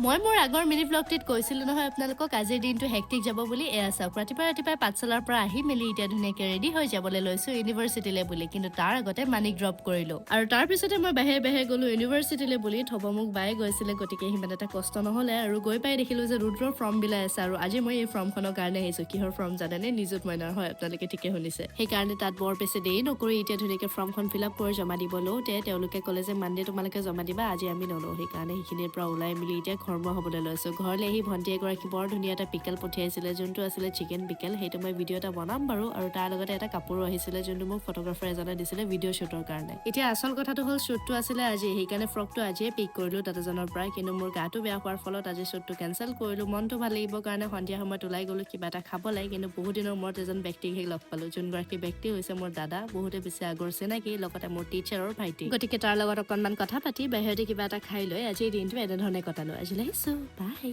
মই মোৰ আগৰ মিনি ব্লগটিত কৈছিলোঁ নহয় আপোনালোকক, আজিৰ দিনটো হেক্টিক যাব বুলি। এয়া চাওক, ৰাতিপুৱা ৰাতিপুৱাই পাঠশালাৰ পৰা আহি মেলি এতিয়া ধুনীয়াকৈ ৰেডি হৈ যাবলৈ লৈছোঁ ইউনিভাৰ্চিটিলৈ বুলি। কিন্তু তাৰ আগতে মানিক ড্ৰপ কৰিলোঁ আৰু তাৰপিছতে মই বাহিৰে বাহিৰে গ'লোঁ ইউনিভাৰ্চিটিলৈ বুলি। থ'ব মোক বায়ে গৈছিলে, গতিকে সিমান এটা কষ্ট নহ'লে। আৰু গৈ পাই দেখিলোঁ যে ৰুদ্ৰৰ ফৰ্ম বিলাই আছে আৰু আজি মই এই ফৰ্মখনৰ কাৰণে আহিছোঁ। কিহৰ ফৰ্ম জানেনে? নিযুত মইনাৰ। হয়, আপোনালোকে ঠিকে শুনিছে। সেইকাৰণে তাত বৰ বেছি দেৰি নকৰি এতিয়া ধুনীয়াকৈ ফৰ্মখন ফিল আপ কৰি জমা দিব লওঁতে তেওঁলোকে ক'লে যে মানডে তোমালোকে জমা দিবা, আজি আমি নলওঁ। সেইকাৰণে সেইখিনিৰ পৰা ওলাই মেলি এতিয়া ঘৰমুৱা হ'বলৈ লৈছোঁ। ঘৰলৈ আহি ভণ্টি এগৰাকী বৰ ধুনীয়া এটা পিকেল পঠিয়াইছিলে, যোনটো আছিলে চিকেন পিকেল। সেইটো মই ভিডিঅ' এটা বনাম বাৰু। আৰু তাৰ লগতে এটা কাপোৰো আহিছিলে, যোনটো মোক ফটোগ্ৰাফাৰ এজনে দিছিলে ভিডিঅ' শ্বুটৰ কাৰণে। এতিয়া আচল কথাটো হ'ল, শ্বুটটো আছিলে আজি, সেইকাৰণে ফ্ৰকটো আজিয়ে পিক কৰিলোঁ দাদাজনৰ পৰা। কিন্তু মোৰ গাটো বেয়া হোৱাৰ ফলত আজি শ্বুটটো কেঞ্চেল কৰিলোঁ। মনটো ভাল লাগিবৰ কাৰণে সন্ধিয়া সময়ত ওলাই গ'লোঁ কিবা এটা খাবলৈ। কিন্তু বহুত দিনৰ মূৰত এজন ব্যক্তিকহে লগ পালোঁ, যোনগৰাকী ব্যক্তি হৈছে মোৰ দাদা, বহুতে বেছি আগৰ চিনাকি, লগতে মোৰ টিচাৰৰ ভাইটি। গতিকে তাৰ লগত অকণমান কথা পাতি বাহিৰতে কিবা এটা খাই লৈ আজিৰ দিনটো এনেধৰণে কটালোঁ। আজিলৈ আহিছোঁ, বাই।